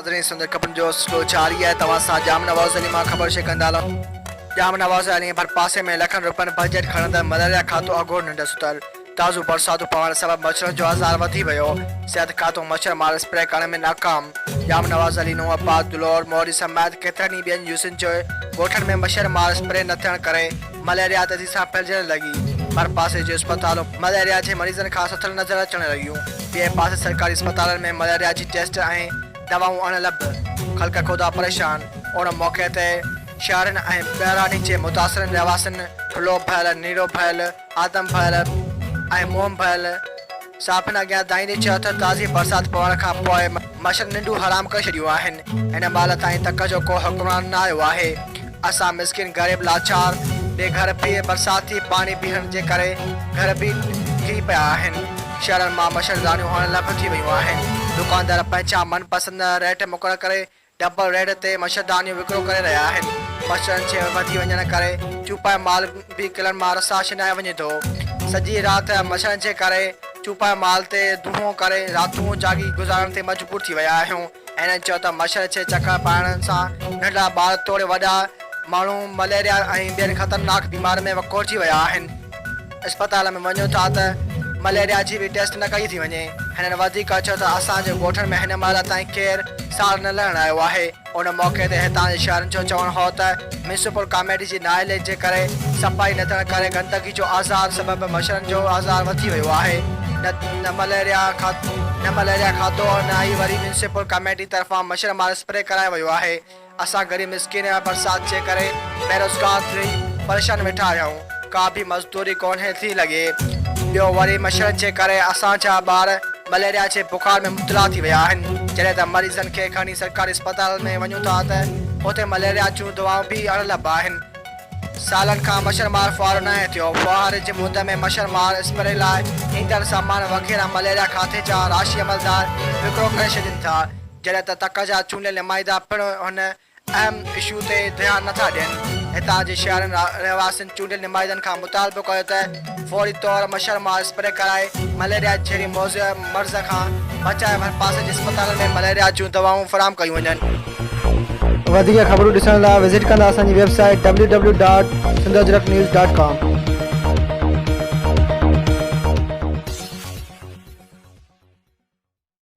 ناظرين سنڌ خبرن جو سلسلو جاري آهي توهان سان ڄام نواز علي مان خبر شيئر ڪندا هلون ڄام نواز علي ڀرپاسي ۾ لکن روپين بجيٽ کڻندڙ مليريا کاتو اگهور ننڊ ستل تازو برساتون پوڻ سبب مڇرن جو آزار وڌي ويو، صحت کاتو مڇر مار اسپري ڪرڻ ۾ ناڪام، ڄام نواز علي، نوح آباد، دلور، موري سميت ڪيترن ئي ٻين يوسين جي ڳوٺن ۾ مڇر مار اسپري نه ٿيڻ ڪري مليريا تيزي سان ڦهلجڻ لڳي، ڀرپاسي جون اسپتالون مليريا جي مريضن کان ستل نظر اچڻ لڳيون، ٻئي پاسي سرڪاري اسپتالن ۾ مليريا جي ٽيسٽ ۽ دوائون اڻ لڀ، خلق خدا پريشان، ان موقعي تي شهرن ۽ ٻهراڙين جي متاثرن رهواسين ٺلهو ڀيل، نيرو ڀيل، آدم ڀيل ۽ موهن ڀيل صحافين اڳيان دانهيندي چيو ته تازي برسات پوڻ کان پوء مڇرن ننڊون حرام ڪري ڇڏيون آهن، هن مهل تائين تڪ جو ڪو حڪمران نه آيو آهي، اسان مسڪين غريب لاچار بي گهر پي برساتي پاڻي بيهڻ جي ڪري گهر به ڊهي پيا آهن، شهرن مان مڇردانيون اڻ لڀ ٿي ويون آهن، دڪاندار پنهنجا من پسند ريٽ مقرر ڪري ڊبل ريٽ تي مڇردانيون وڪرو ڪري رهيا آهن، مڇرن جي وڌي وڃڻ ڪري چوپائي مال به ڪلن مان رسا ڇنائي وڃي ٿو، سڄي رات مڇرن جي ڪري چوپائي مال تي دونهون ڪري راتون جاڳي گذارڻ تي مجبور ٿي ويا آهيون، هنن چيو ته مڇر جي چڪر پائڻ سان ننڍڙا ٻار توڙي وڏا ماڻهو مليريا ۽ ٻين خطرناڪ بيمارين ۾ وڪوڙجي ويا آهن. اسپتال ۾ وڃون ٿا ته مليريا جي به ٽيسٽ نه ڪئي ٿي وڃي. هنن وڌيڪ چيو ته اسان جي ڳوٺن ۾ هن مهل تائين ڪير سار نه لهڻ آيو آهي. ان موقعي تي هتان جي شهرين جو چوڻ هو ته ميونسپل ڪاميٽي جي نااهلي جي ڪري صفائي نه ٿيڻ ڪري گندگي جو آزار سبب مڇرن جو آزار وڌي ويو آهي نه مليريا نه مليريا کاتو نه ئي وري ميونسپل ڪاميٽي طرفان مڇر مار اسپري ڪرايو ويو آهي. اسان غريب مسڪين ۽ برسات جي ڪري بيروزگار ٿي پريشان ويٺا آهيون، ڪا به مزدوري ڪونهي ٿي لڳي، ٻيو وري مڇرن جي ڪري اسان جا ٻار مليريا جي بخار ۾ مبتلا ٿي ويا آهن، جڏهن ته مريضن کي کڻي سرڪاري اسپتالن ۾ وڃون ٿا ته اتي مليريا جون دوائون به اڻ لڀ آهن. سالن کان مڇر مار ڦوهارو ناهي ٿيو، ڦوهاري جي مند ۾ مڇر مار اسپري لاء ايندڙ سامان وغيره مليريا کاتي جا راشي عملدار وڪرو ڪري ڇڏين ٿا، جڏهن ته تڪ جا چونڊيل نمائندا پڻ هن اهم اشو تي ڌيان نٿا ڏين. هتان جي شهرين رهواسين چونڊيل نمائندن کان مطالبو ڪيو ته فوري طور مڇر مار اسپري ڪرائي مليريا جهڙي موذي مرض کان بچائي ڀرپاسي جي اسپتالن ۾ مليريا جون دوائون فراهم ڪيون وڃن. وڌيڪ خبرون ڏسڻ لاء وزٽ ڪندا اسان جي web site W W dot Sindh Ajrak news dot com.